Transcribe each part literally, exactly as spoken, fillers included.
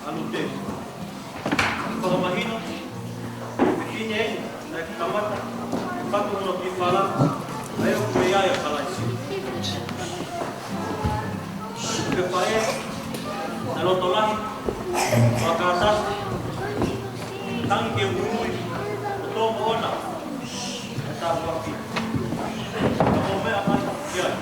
ʻAlu te. Fakamahino, ʻe fine eni, naʻe kamata, fatu hono kifala, ʻa ia ʻoku ʻi ai ʻa Kalaisi. Ke faʻē, naʻe loto lahi, fakatasi, tangi ke muimui, ʻo tō moʻona, ʻe tāpuaki. Ka ko e meʻa mai, ki ai.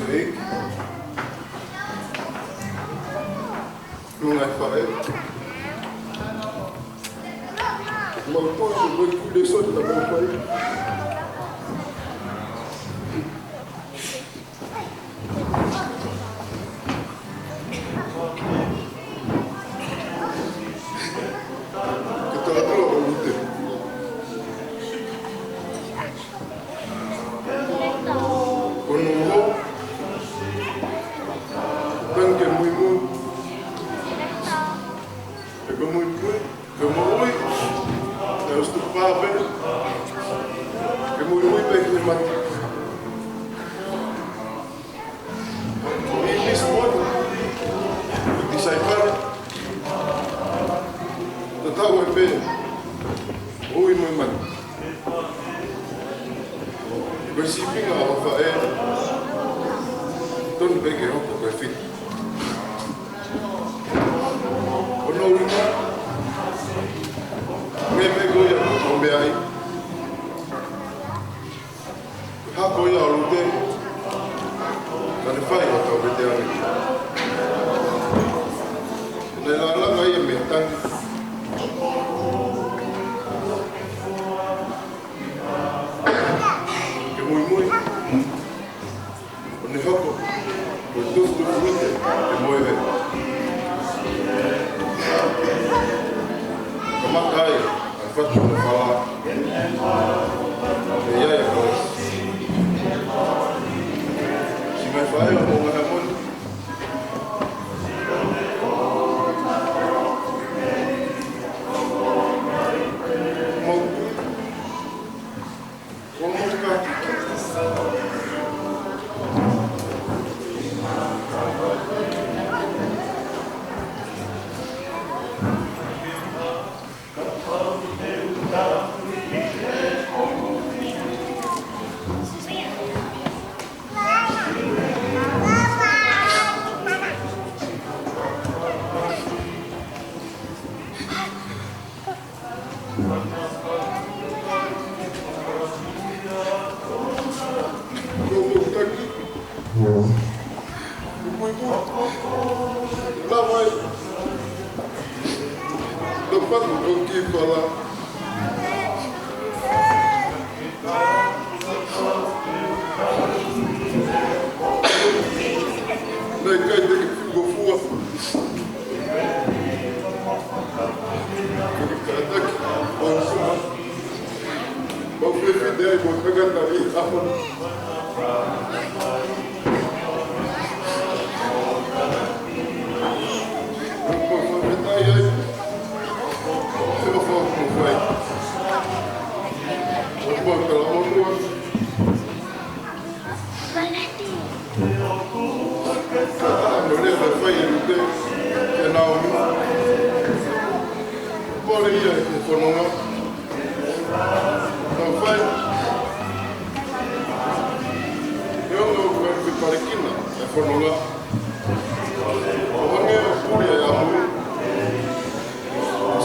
Hei. Nunga e faʻē. Mau tui, mau tui le soti na mau fai. Ke tala tala o ute. Ko hono ua, tangi ke muimui. Ke muimui, ke moʻui. Ke ustu pape. Ke muimui pē ki he mate. Ko e Lisiponi, ko e tisaipale, tatau ai pē ʻo ui mo e mate. Ko e sīpinga ʻo e faʻē, tonu pē ke hoko ko e fitu. Ko hono lima, meʻa pē ko ia ʻoku tau meaʻi. Hako ia ʻo Lute, ka ne fai ʻo tau vete ane. Naʻe lālanga ia mei tangi. Ke muimui. ʻO ne hoko ko e tufutufu ute ke moʻui. Kamata ai ʻa e fatu ʻo e fala. ʻE ʻi ai ʻa Kolisi. Siʻi ngaahi faʻē mo e ngaahi ʻaho ni. Mau tui. Ko mau ka. Naʻe ʻikai te ke fuofua. Ke ke kātaki, mau suma. Mau fiefia ai mo e tangata ʻi he ʻaho ni. Mau fiefia ai. Mau fiefia ai. Mau talamonū. Ka ʻi he meʻa naʻe fai ʻe Lute kia Naomi, kole ia ke fononga. Naʻe fai. ʻE ono ʻoku fepalekina e fononga. ʻO hangē ʻoku puli ʻa e ʻamui.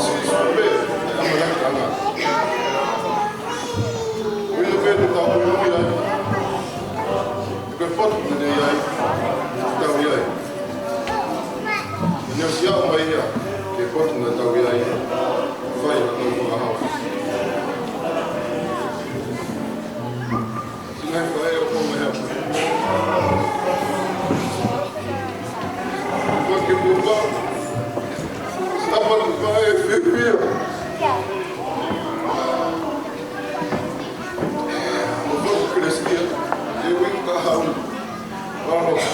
Sīsū pē ʻa e ʻamanaki ʻanga. Ko ia pē te tau muimui ai. Ko e potu naʻe ʻi ai, tau ʻi ai. Naʻe ʻosi aʻu mai ia ki he potu naʻa tau ʻi ai. Fai ʻa e tau fakahau. Siʻi ngaahi faʻē ʻo Tonga ia. Ko e kiʻi puka. Sāpate Faʻē fiefia. ʻO fai Kelesi ia. ʻE uike kahaʻu. Aloha.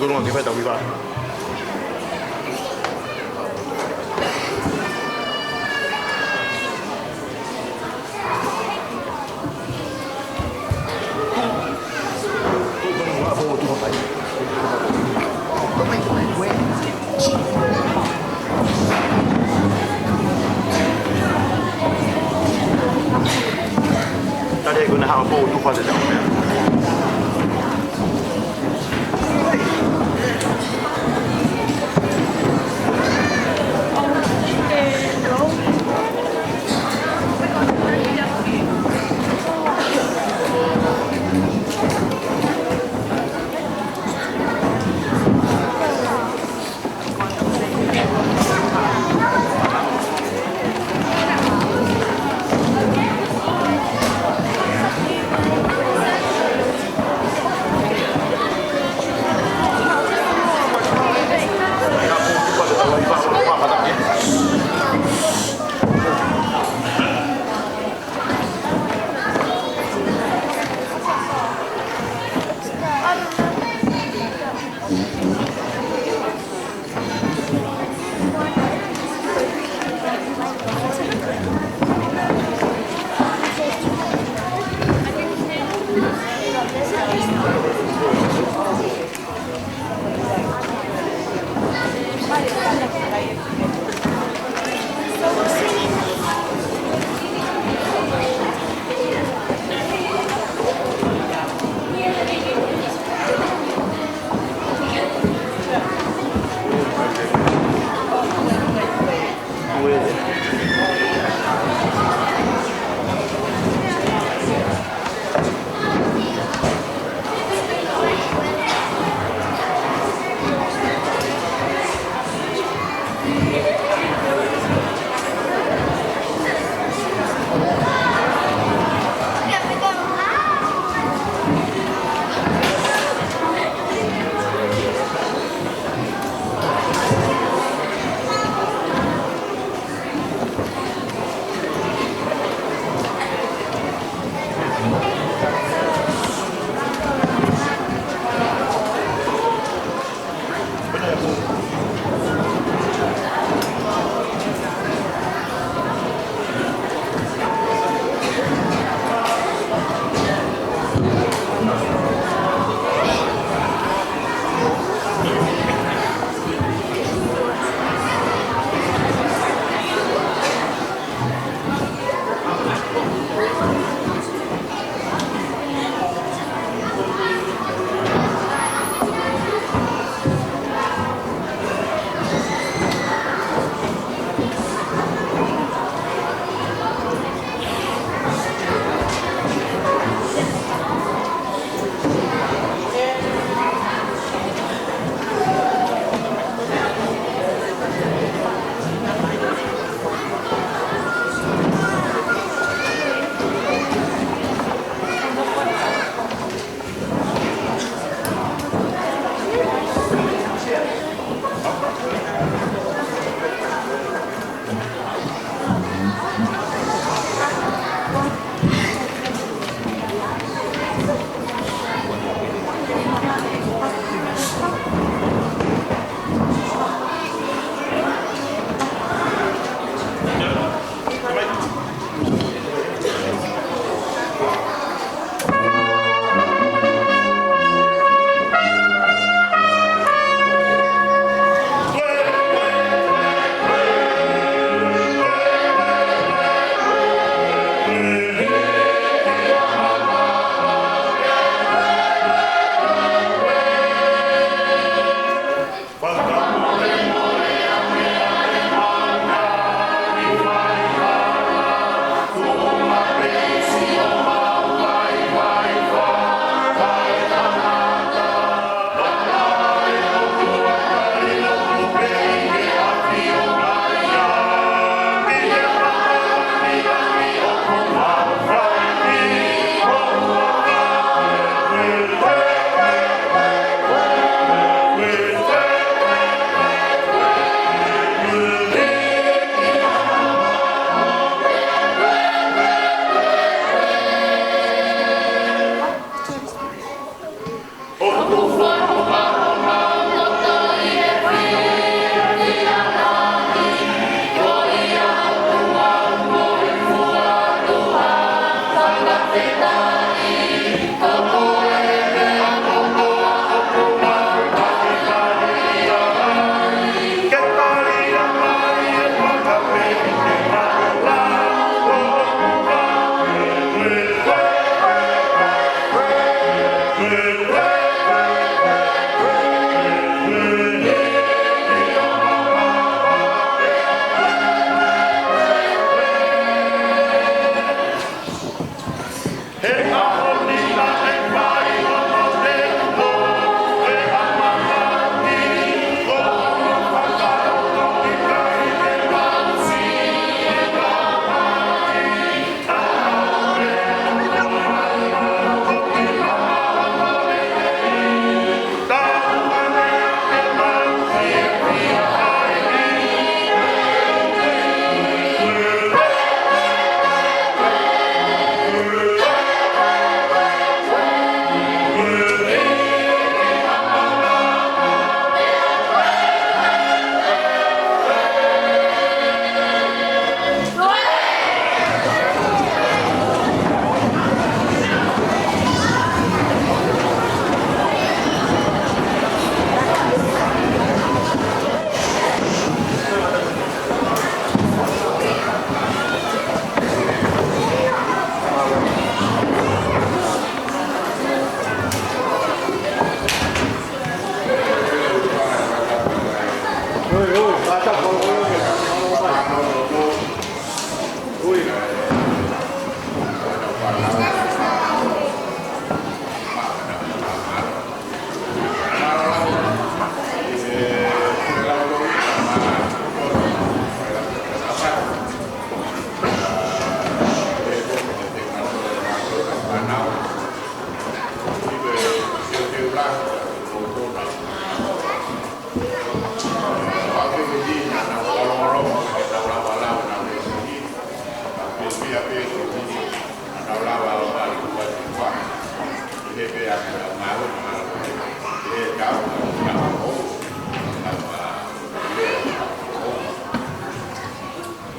Ko e ʻuhinga ke fai ʻetau hiva. Tale ko na hao po tu fa de.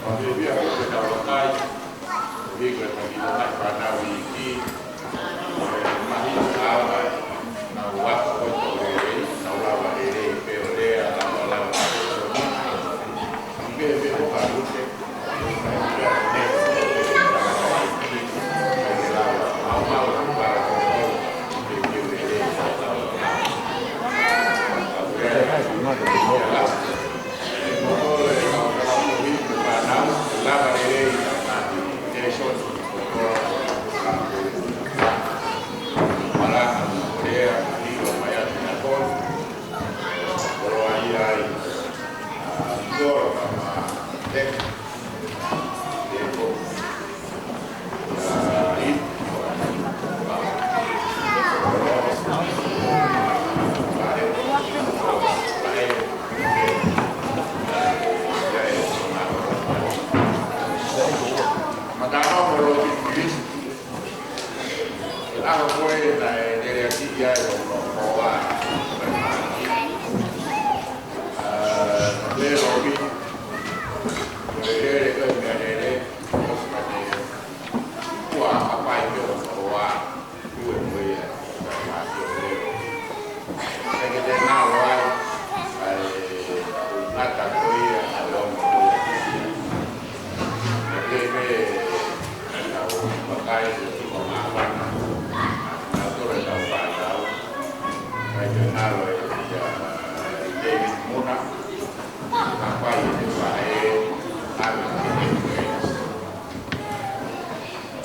Pea ko e meʻa ko ē ke tau vakai, ʻoku ʻikai ke tau ʻilo mai fānau iiki, ʻe mahi ʻa e ʻaho, nau ako ko ē ʻo lelei, nau lava lelei pē ʻo lea, lava, lava. Pea pehē ko e ʻalu ke, Pea pehē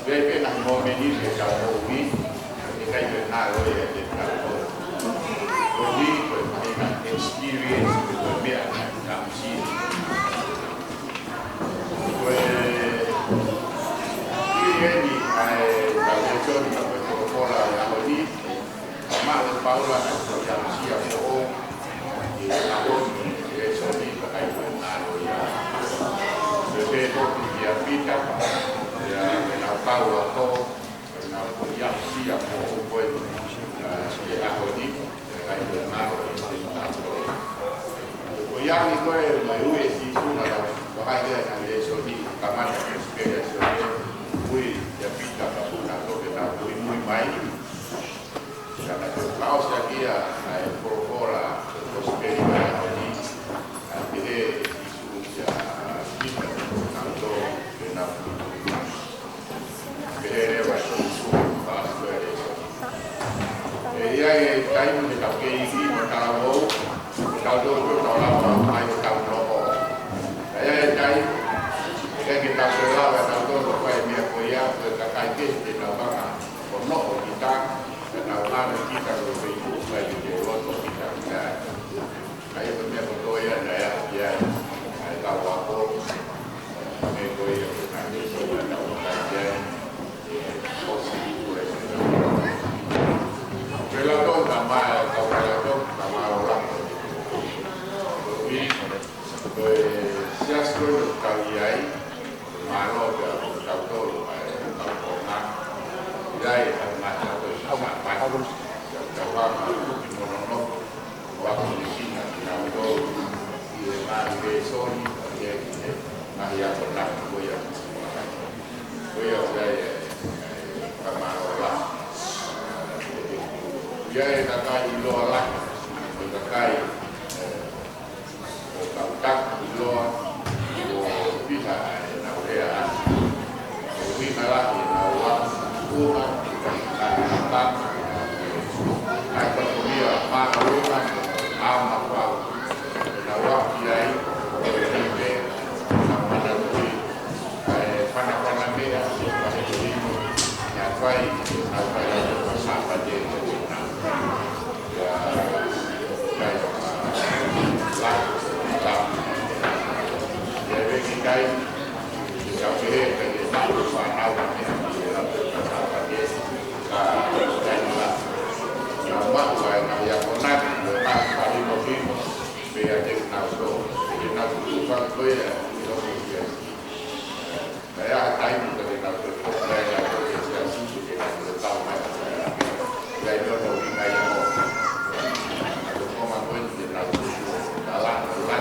ʻe he mōmeniti ʻe tau moʻui, ʻe ʻikai ke ngalo ia te tau moʻui. Ko e ʻuhi ko e meʻa experience ko e meʻa naʻe tau sio. Ko e ʻi heni ʻa e tau lēsoni ka ko e folofola ʻo e ʻaho ni, Maʻu ʻe Paula ʻa e foʻi aʻusia foʻou ʻi he ʻaho ni, ʻi he lēsoni ka ʻikai ko e ngalo ia. Pea pehē foki kia Pita, ʻi heʻenau kau ako, ʻenau foʻi aʻusia foʻou ko eni, ʻa, ʻi he ʻaho ni, ka ʻikai ko e ngalo ia te tau moʻui. Ko ia ni ko e mai ui ʻe Sīsū naʻa tau vakai ki ai ʻi he lēsoni, kamata ko e sipeli ʻa Sione, ui kia Pita ka puna toke tau muimui mai. Ka naʻe fakaʻosi ʻaki ia ʻa e folofola ʻo e kosipeli ʻo e ʻaho ni, ʻa e pehē ʻe Sīsū kia Pita, naʻa tau tō, pea naʻa tau pehē leva ʻe Sīsū, fakaʻosi ko ē e lēsoni. ʻE ʻi ai e taimi te tau kei iiki mo talavou, mo tautolu pē ʻoku tau lava mai ʻo tau nofo. Ka ʻe ʻi ai e taimi, ʻe ʻikai ke tau toe lava tautolu ʻo fai e meʻa ko ia, ko e kakai kehe te nau hanga ʻo nofo kita, ka nau hanga kita ko e feituʻu fai ki he loto kita ki ai. Ka ʻi he meʻa kotoa ia naʻe aʻu ki ai ʻa e kau ako, meʻa ko ia ko e kau ako, ʻa e kau ako, ʻa e kau ako. Pea lau tonu ka ma, kau lau tonu ka mālō lava. Ko e siasi ko eni ʻoku tau ʻi ai, mālō pea mo tautolu ʻa e kau konga. ʻI ai ʻa e ngaahi ako Sāpate. Tau hanga ʻo tuki mo nonofo. Ko e ako ni kina kinautolu ʻi he ngaahi lēsoni, ʻi he, ʻi he ngaahi akonaki ko ia. Ko ia ʻoku ʻi ai e, e, ka mālō lava. ʻI ai e kakai ʻiloa lahi, ko e kakai, e, ʻo kau taki ʻiloa, ʻo piha ʻenau lea ʻaki. ʻO ʻuhinga lahi ʻenau ʻalu ʻi he ngaahi ʻapi, ngaahi fatongia māʻolunga, ʻaonga fau. ʻEnau ʻalu ki ai, ʻo ʻi ai pē ʻenau manatuʻi ʻa e fanafana meʻa, ʻa e limo, naʻe fai, naʻe fai ʻa e Sāpate ko ena. Ka ʻi ai ha taimi ka te nau toe foki mai ʻa e siasi, ke nau toe tau mai. ʻI ai lolo ki ngai ʻo. Ka ko e konga ko eni ke nau toe tala, tala,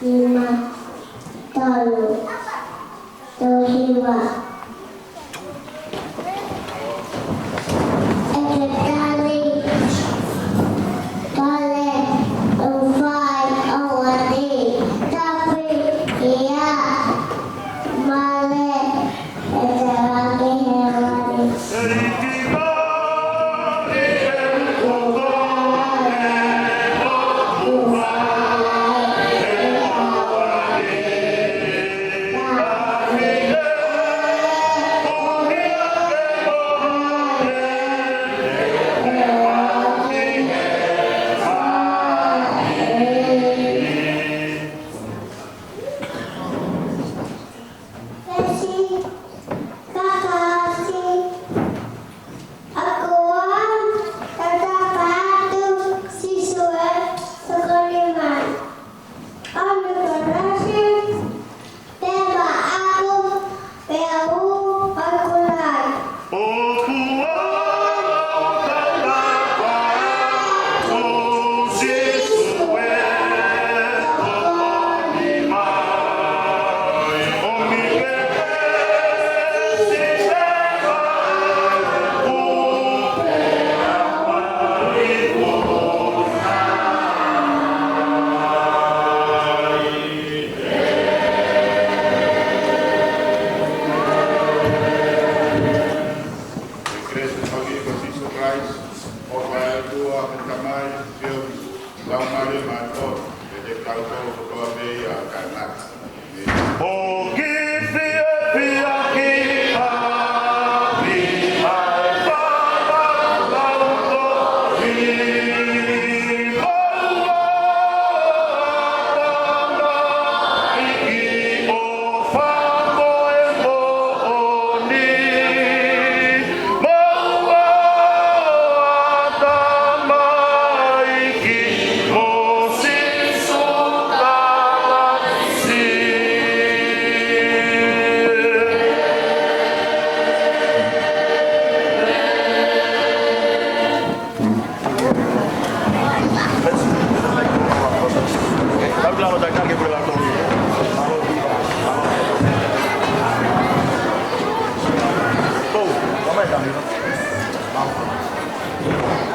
Nima, tolu, tolu hiva. ʻEke tali, tale, ʻo fai, ʻo ani, tapi, ia, male, ʻe te vake he wani. Pesi, kakasi, ʻakoa, tatapatu, Sīsū ē, sokoli mai. Anu kalasi, pea maʻaku, pea u akulai. ʻOku ou tatapatu, Sīsū ē, sokoli mai. Ko Sīsū Kalaisi, ʻofa ʻa e ʻOtua ko e Tamai, feohi ʻa e Laumālie Māʻoniʻoni, ʻiate kitautolu kotoa pē ʻo taʻengata. ʻOku fiefia ki ai ʻa e Tamai, ʻoku